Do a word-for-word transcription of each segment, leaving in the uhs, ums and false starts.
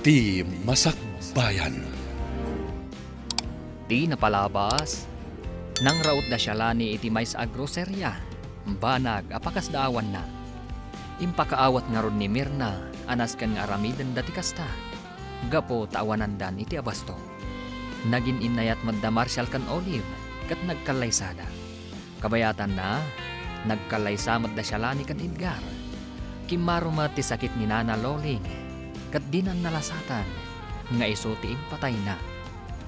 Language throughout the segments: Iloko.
Ti Masakbayan. Ti napalabas, nangraut da Shalani iti maysa a groseria, banag a pakasdaawanna. Impakaawat ngarud ni Mirna a nasken nga aramidenda ti kasta, gapu ta awanandan iti abasto. Nagin-innayat met da Marshall ken Olive ket nagkallaysada. Kabayatanna, nagkallaysa met da Shalani ken Edgar. Kimmaro met ti sakit ni Nana Loling, ket dinan nalasatan nga isu ti impatayna,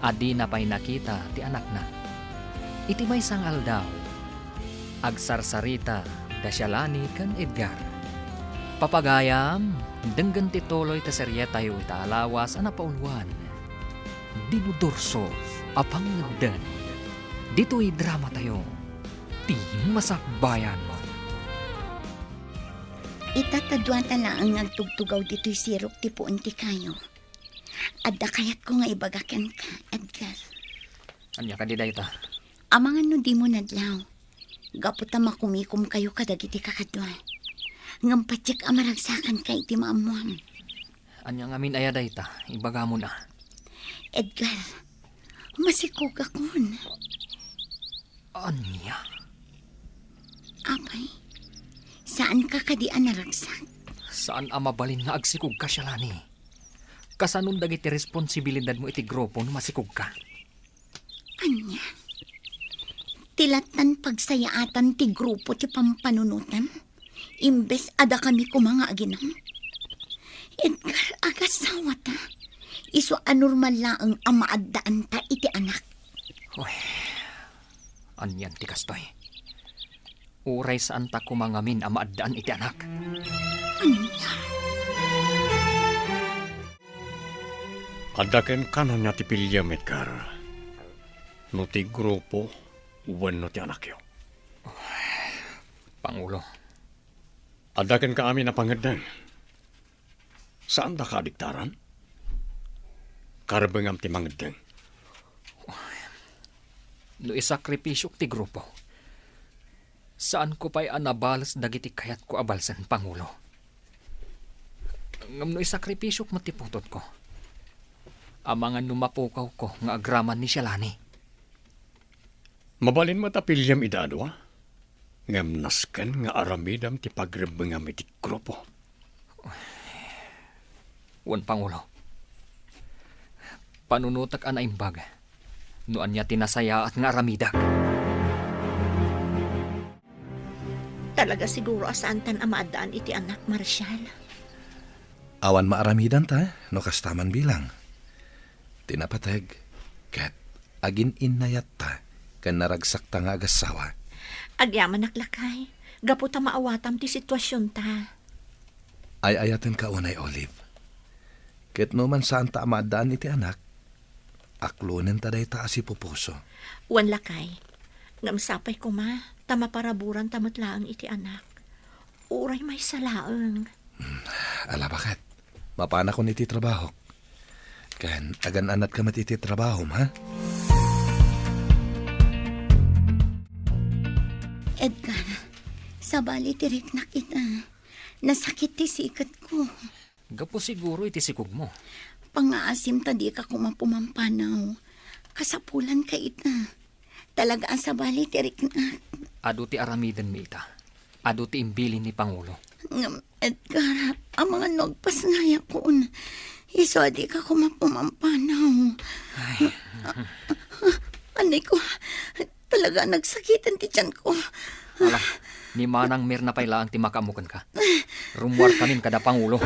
a dina pay nakita ti anakna. Iti maysa nga aldaw, agsarsarita da Shalani ken Edgar. Papagayam, denggen ti tuloy ti serietayo ita a lawas a napauluan, Dinudurso a Pangngedden. Ditoy dramatayo, Ti Masakbayan. Ita ta dua ta laeng nga agtugtugaw ditoy sirok ti puon ti kayo. Adda kayatko nga ibaga kenka, Edgar. Ania kadi dayta? Amangan no dimo nadlaw, gapu ta makumikomkayo kadagiti kakadua. Ngem patiek a maragsakanka iti maammuam. Ania ngamin aya dayta? Ibagamon a. Edgar, masikogakon. Ania? Apay, saanka kadi a naragsak? Saan a mabalin nga agsikogka, Shalani. Kasanon dagiti responsibilidadmo iti grupo no masikogka? Ania? Ti lattan pagsayaatan ti grupo ti pampanunotam? Imbes a dakami koma nga aginam? Edgar, agasawata. Isu a normal laeng a maaddaanta iti anak. Uy, anian ti kastoy? Uray saanta koma ngamin a maaddaan iti anak. Ania? Adda kenka ania ti piliem, Edgar? No ti grupo wenno ti anakyo? Pangulo. Adda kenka amin a pangeddeng. Saandaka a diktaran? Karbengam ti mangeddeng. No isakripisiok ti grupo, saanko pay a nabales dagiti kayatko a balsen, Pangulo. Ngem no isakripisiok met ti putotko, amangan no mapukawko nga agraman ni Shalani. Mabalin met a piliem ida a dua, ngem nasken nga aramidem ti pagrebbengam iti grupo. Wen, Pangulo. Panunotek a naimbag no ania ti nasayaat nga aramidek. Talaga siguro a saantan a maaddaan iti anak, Marshall. Awan maaramidanta no kasta man bilang. Ti napateg, ket agin-innayatta ken naragsakta nga agassawa. Agyamanak, lakay, gapu ta maawatam ti situasionta. Ay-ayatenka unay, Olive. Ket no man saanta a maaddaan iti anak, aklonenta dayta a sipupuso. Wen, lakay, ngem sapay koma ta maparaburanta met laeng iti anak. Uray maysa laeng. Hmm, ala, baket. Mapanakon iti trabahok. Ken agan-anatka met iti trabahom, ha? Edgar, sabali ti riknak ita. Nasakit ti siketko. Gapu siguro iti sikogmo. Pangngaasim ta dika koma pumampanaw. Kasapulanka ita. Talaga a sabali ti riknak. Adu ti aramidenmi ita. Adu ti imbilin ni Pangulo. Ngem, Edgar, amangan no agpasngayakon. Isu a dika koma pumampanaw. Ay. Anay ko, talaga nagsakiten ti tiyanko. Ala, ni Manang Mirna pay laeng ti makaammo kenka. Rummuarkamin kada Pangulo.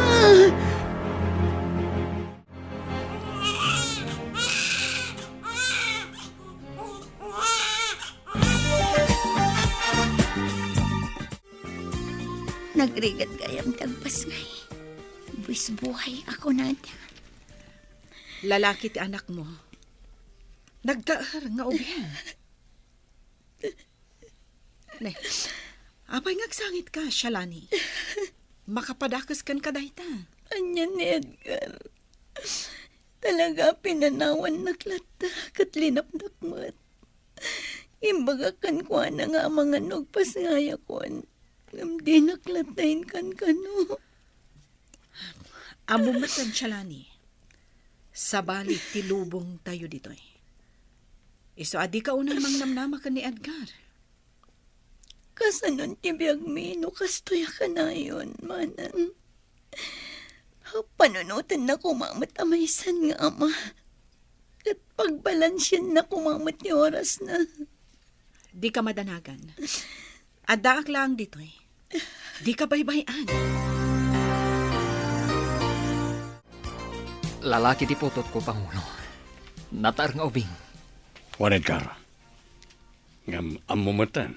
Nagrigat gayam ti agpasngay. Buis buhay a kunada. Lalaki ti anakmo. Nagdaer nga ubing. Ne, apay nga agsangitka, Shalani? Makapadakes kenka dayta. Ania ni Edgar? Talaga, pinanawannak latta ket linapnak met. Imbagak kenkuana nga amangan no agpasngayakon, ngem dinak latta inkankano. Ammom met, Shalani, Sabali ti lubongtayo ditoy. Isu a dika unay mangnamnama ken ni Edgar. Kasanon ti biagmi no kastoy a kanayon, manang? Panunotenna koma met a maysan nga ama. Ket pagbalansienna koma met ti orasna. Dika madanagan. Addaak laeng ditoy. Dika baybay-an. Lalaki ti putotko, Pangulo. Nataer nga ubing. Wen, Edgar. Ngem ammo metten,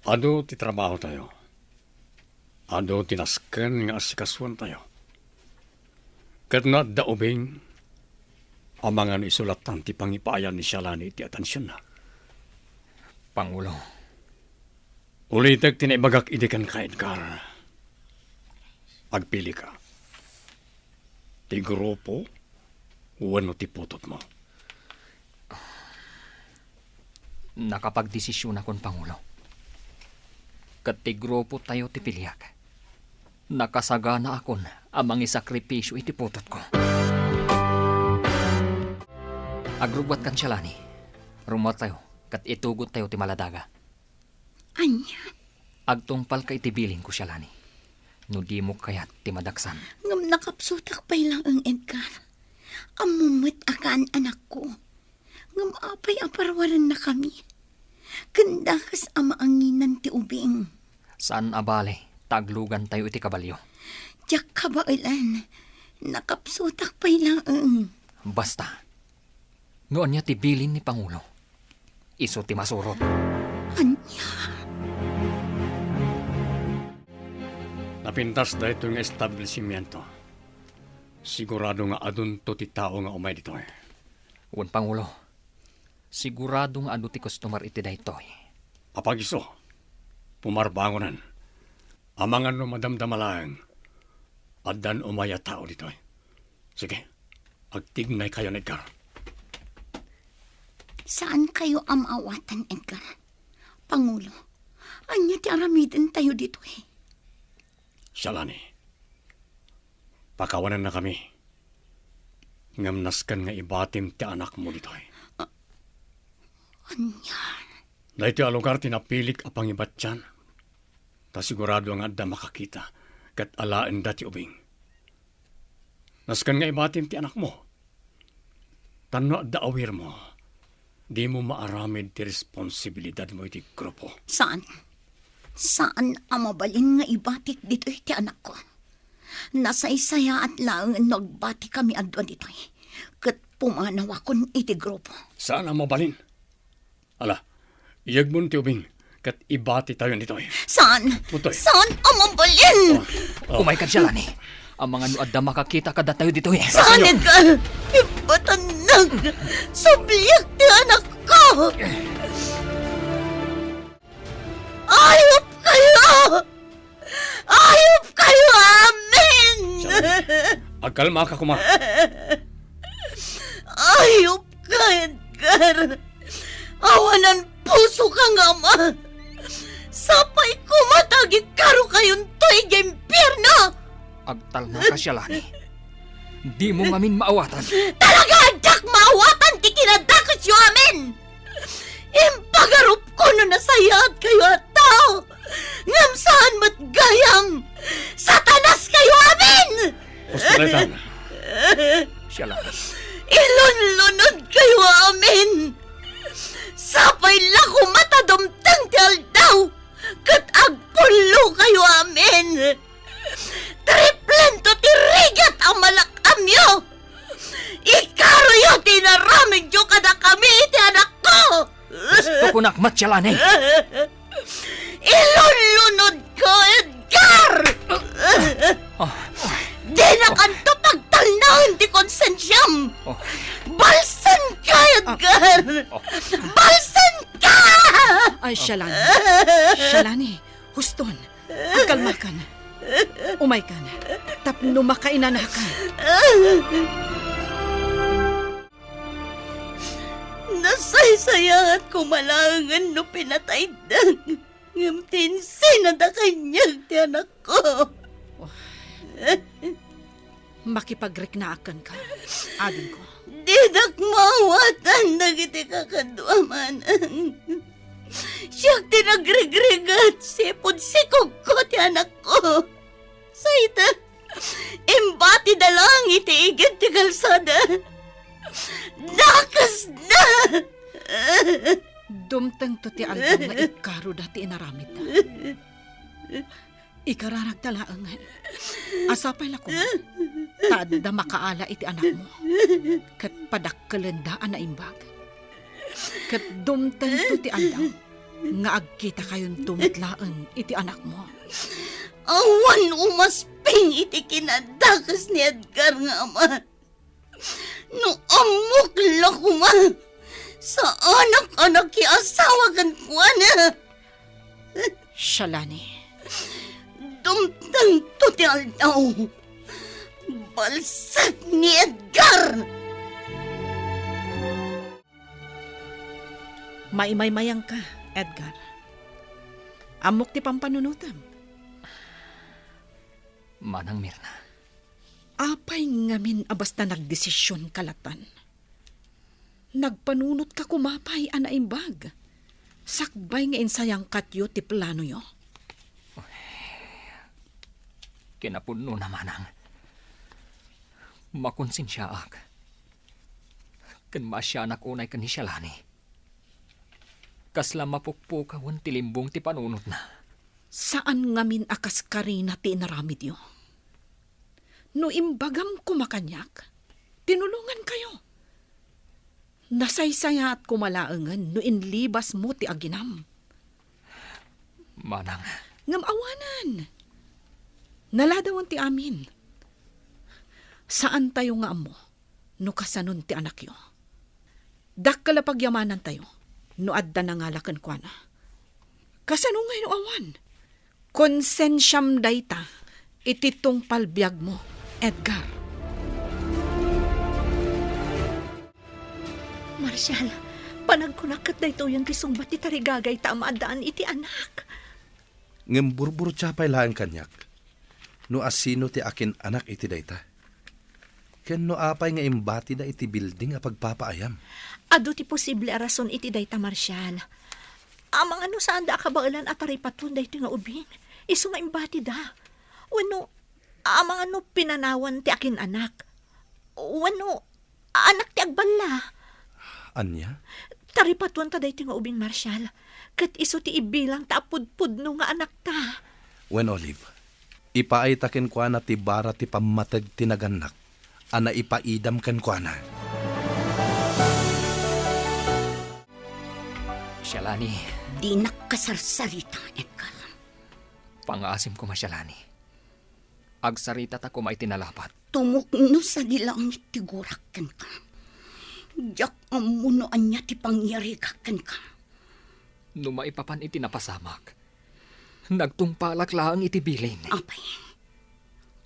adu ti trabahotayo. Adu ti nasken nga asikasuentayo. Ket no adda ubing, amangan isu lattan ti pangipaayan ni Sialani iti atensionna. Pangulo. Ulitek ti naibagak idi kenka, Edgar. Agpilika. Ti grupo wenno ti putotmo? Nakapagdesisionakon, Pangulo. Ket ti grupotayo ti piliak. Nakasaganaakon a mangisakripisio iti putotko. Agrubbuatkan, Sialani. Rummuartayo ket itugottayo ti maladaga. Ania? Agtungpalka iti bilinko, Sialani, no dimo kayat ti madaksan. Ngem nakapsutak pay laeng, Edgar. Ammo met a kaan-anakko. Ngem apay a parwarennakami? Ken dakes a maanginan ti ubing. Saan a bale ta aglugantayo iti kabalio. Diak kabaelan. Nakapsutak pay laeng. Basta, no ania ti bilin ni Pangulo, isu ti masurot. Ania? Napintas daytoy nga establishimiento. Sigurado nga adunto ti tao nga umay ditoy. Wen, Pangulo. Sigurado nga adu ti customer iti daytoy. Apagiso, pumarbangonan. Amangan no madamdama laeng, addan umay a tao ditoy. Sige, agtignaykayo, Edgar. Saankayo a maawatan, Edgar. Pangulo, ania ti aramidentayo ditoy? Sialani, pakawanennakami. Ngem nasken nga ibatim ti anakmo ditoy. A-, ania? Daytoy a lugar ti napilik a pangibatian. Ta sigurado nga adda makakita ket alaenda ti ubing. Nasken nga ibatim ti anakmo. Tan no adda awirmo, dimo maaramid ti responsibilidadmo iti grupo. Saan. Saan a mabalin nga ibatik ditoy ti anakko. Nasaysayaat laeng no agbatikami a dua ditoy. Ket pumanawakon iti grupo. Saan a mabalin. Ala, iyegmon ti ubing, ket ibatitayon ditoy. Saan? Ditoy. Saan a mabalin? Oh, oh. Umayka, Sialani. Amangan no adda makakita kadatayo ditoy. Saan, Edgar? Ipatanag! Subliak ti anakko! Ayupkayo! Ayupkayo amin! Sialani, agkalmaka koma. Ayupka, Edgar. Awanan pusoka nga ama. Sapay koma ta agikkarokayonto idiay impierno. Agtalnaka, Sialani. Dimo ngamin maawatan. Talaga a diak maawatan ti kinadakesyo amin! Impagarupko no nasayaatkayo a tao, ngem saan met gayam! Satanaskayo amin! Husto daytan. Sialani. Ilunlunodkayo amin! Sapay la koma ta dumteng ti aldaw ket agpullokayo amin! Triplento ti rigat a malak-amyo! Ikaroyo ti inaramidyo kadakami iti anakko! Husto kunak met, Sialani. Ilunlunodko, Edgar! Ah. Dinakanto pagtalnaen ti konsensiam! Oh. Balsenka, Edgar! Oh. Balsenka! Ay, Sialani. Sialani, huston. Agkalmakan. Umaykan. Tapno makainanakan. Nasaysayaat koma laengen no pinataydak, ngem ti insinada kaniak ti anakko. Makipagriknaak kenka, adingko. Didak maawatan dagiti kakaduaman. Siak ti nagrigrigat, sipud sikogko ti anakko. Sayta, imbatida lang iti igid ti kalsada. Dakesda! Dumtengto ti aldaw nga ikkaroda ti inaramidda. Ikararagta laengen a sapay la koma ta adda makaala iti anakmo ket padakkelenda a naimbag. Ket dumtengto ti aldaw nga agkitakayonto met laeng iti anakmo. Awan umasping iti kinadakes ni Edgar nga ama. No ammok la koma, saanak a nakiasawa kenkuana. Shalani. Dumtengto ti aldaw. Balsek ni Edgar! Maimaymayangka, Edgar. Ammok ti pampanunotem. Manang Mirna. Apay ngamin a basta nagdesisionka latan? Nagpanunotka koma pay a naimbag, sakbay nga insayangkatyo ti planoyo. Kinapudnona, Manang. Makonsensiaak. Ken maasianak unay ken ni Shalani. Kasla mapukpukawen ti limbong ti panunotna. Saan ngamin a kaskarina ti inaramidyo. No imbagam koma kaniak, tinulongankayo. Nasaysayaat koma laengen no inlibasmo ti aginam. Manang. Ngem awanen. Naladawen ti amin. Saantayo nga ammo no kasanon ti anakyo. Dakkel a pagyamanantayo no adda nangala kenkuana. Kasano ngay no awan? Konsensiam dayta iti tungpal biagmo, Edgar. Marshal, panagkunak ket daytoyen ti sungbat ti tarigagayta a maaddaan iti anak. Ngem burburtia pay laeng kaniak no asino ti akin-anak iti dayta. Ken no apay nga imbatida iti bilding a pagpapaayam? Adu ti posible a rason iti dayta, Marshal. Amangan no saanda a kabaelan a taripaton daytoy nga ubing, isu nga imbatida. Wenno, amangan no pinanawan ti akin-anak. Wenno, anak ti agballa. Ania? Taripatuanta daytoy nga ubing, Marshal, ket isu ti ibilangta a pudpudno nga anakta. Wen, Olive, ipaayta kenkuana ti bara ti pammateg ti nagannak a naipaidam kenkuana. Shalani. Dinak kasarsarita, Edgar. Pangaasim koma, Shalani. Agsaritata koma iti nalapat. Tumukno sadi langit ti gurak kenka. Diak ammo no ania ti pangyarigak kenka. No maipapan iti napasamak, nagtungpalak laeng iti bilin. Apay,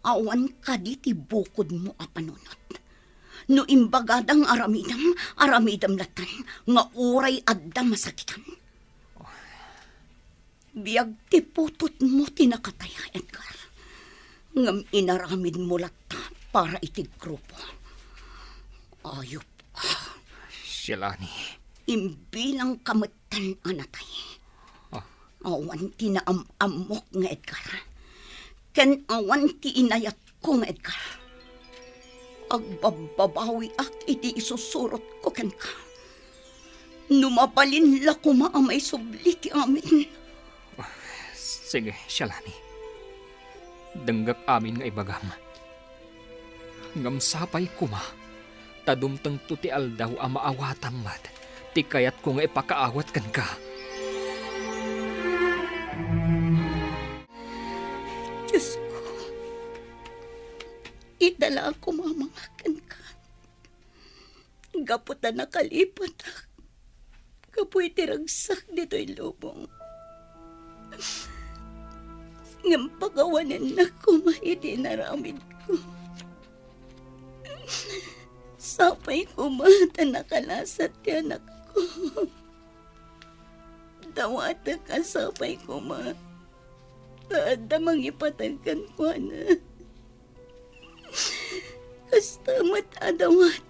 awan kadi ti bukodmo a panunot? No imbagada nga aramidem, aramidem latta nga uray adda masakitan. Biag ti putotmo ti nakataya, Edgar. Ngem inaramidmo latta para iti grupo. Ayupka. Shalani. Imbilangka metten a natay. Ah. Awan ti naam-ammok nga Edgar. Ken awan ti inayat ko nga Edgar. Agbabbabawiak iti isusurotko kenka. No mabalin la koma a maisubli ti amin. Sige, Shalani. Denggek amin nga ibagam. Ngem sapay koma, ta dumtengto ti aldaw a maawatam met ti kayatko nga ipakaawat kenka. Diosko, idalaak koma a mangakenka. Gapu ta nakalipatak gapu iti ragsak ditoy lubong. Ngem pakawanennak koma iti inaramidko. Sapay koma ta nakalasat ti anakko. Dawatek a sapay koma ta adda mangipateg kenkuana. met a dawat.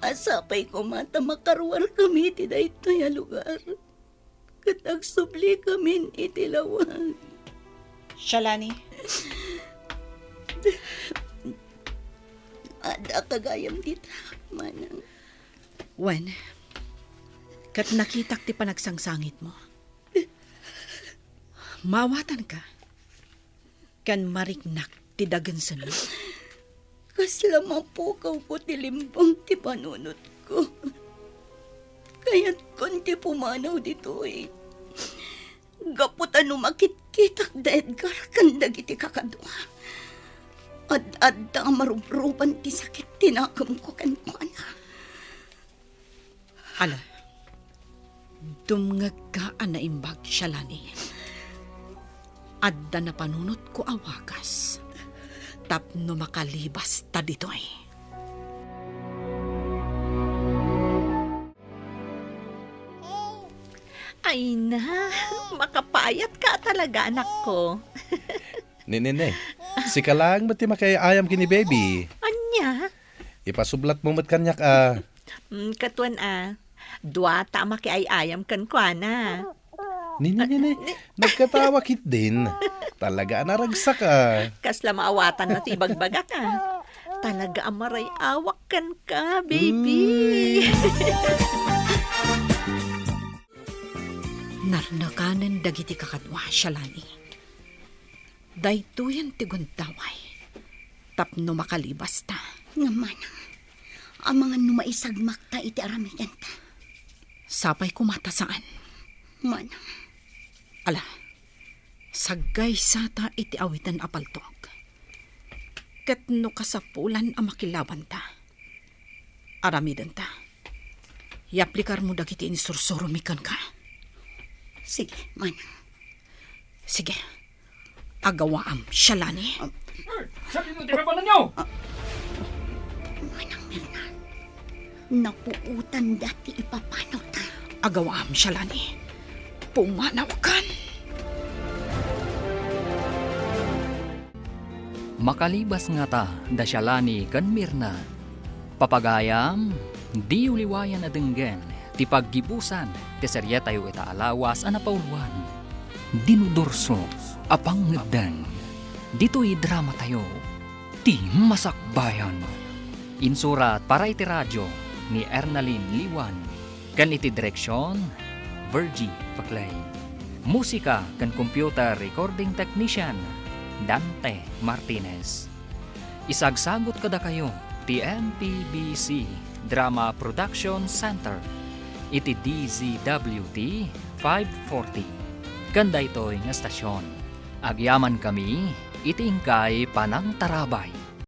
Sapay koma ta makaruarkami iti daytoy a lugar, ket agsubli kamin iti lawag. Shalani. Adda gayam dita, manang. Wen, ket nakitak ti panagsangsangitmo. Maawatanka, ken mariknak ti dagensenmo. Kasla mapukawko ti limbong ti panunotko. Kayatkon ti pumanaw ditoy. Gapu ta no makitkitak da Edgar ken dagiti kakadua, ad-adda a marubruban ti sakit ti nakemko kenkuana. Ala, dumngegka a naimbag, Shalani. Adda napanunotko a wagas tapno makalibasta ditoy. Ay na, makapayatka talaga, anakko. Ni, ni, ni. Sika laeng met ti makiay-ayam ken ni baby. Ania? Ipasublatmo met kaniak a. Mm, katuan a. Dua ta a makiay-ayam kenkuana. Ni, ni, ni, ni. Nagkatawa ketdin. Talaga a naragsak a. Kasla maawatanna ti ibagbagak a. Talaga a maray-awak kenka, baby. Uy. Narnakanen dagiti kakadua, Shalani. Daytoyen ti gundaway tapno makalibasta. Ngem manang, amangan no maisagmakta iti aramidenta. Sapay koma ta saan. Manang. Ala, saggaysata iti awiten a paltog. Ket no kasapulan a makilabanta, aramidenta. Iyaplikarmo dagiti insursuromi kenka. Sige, manang. Sige. Agawaam, Shalani. Ah. Eh, sabi mo, tinabanan niyo! Ah. Manang Mirna, napuotanda ti ipapanawta. Agawaam, Shalani. Pumanawkan. Makalibas ngata da Shalani ken Mirna. Papagayam, diyo liwayan a denggen ti paggibusan ti serietayo ita a lawas a napauluan, Dinudurso a Pangngeddeng. Ditoy dramatayo, Ti Masakbayan. Insurat para iti radio ni Ernalyn Liwan ken iti direksion, Virgie Paclay. Musika ken computer recording technician, Dante Martinez. Isagsagut kadakayo ti M P B C Drama Production Center iti D Z W T five forty ken daytoy nga estasion. Agyamankami iti inkay panangtarabay.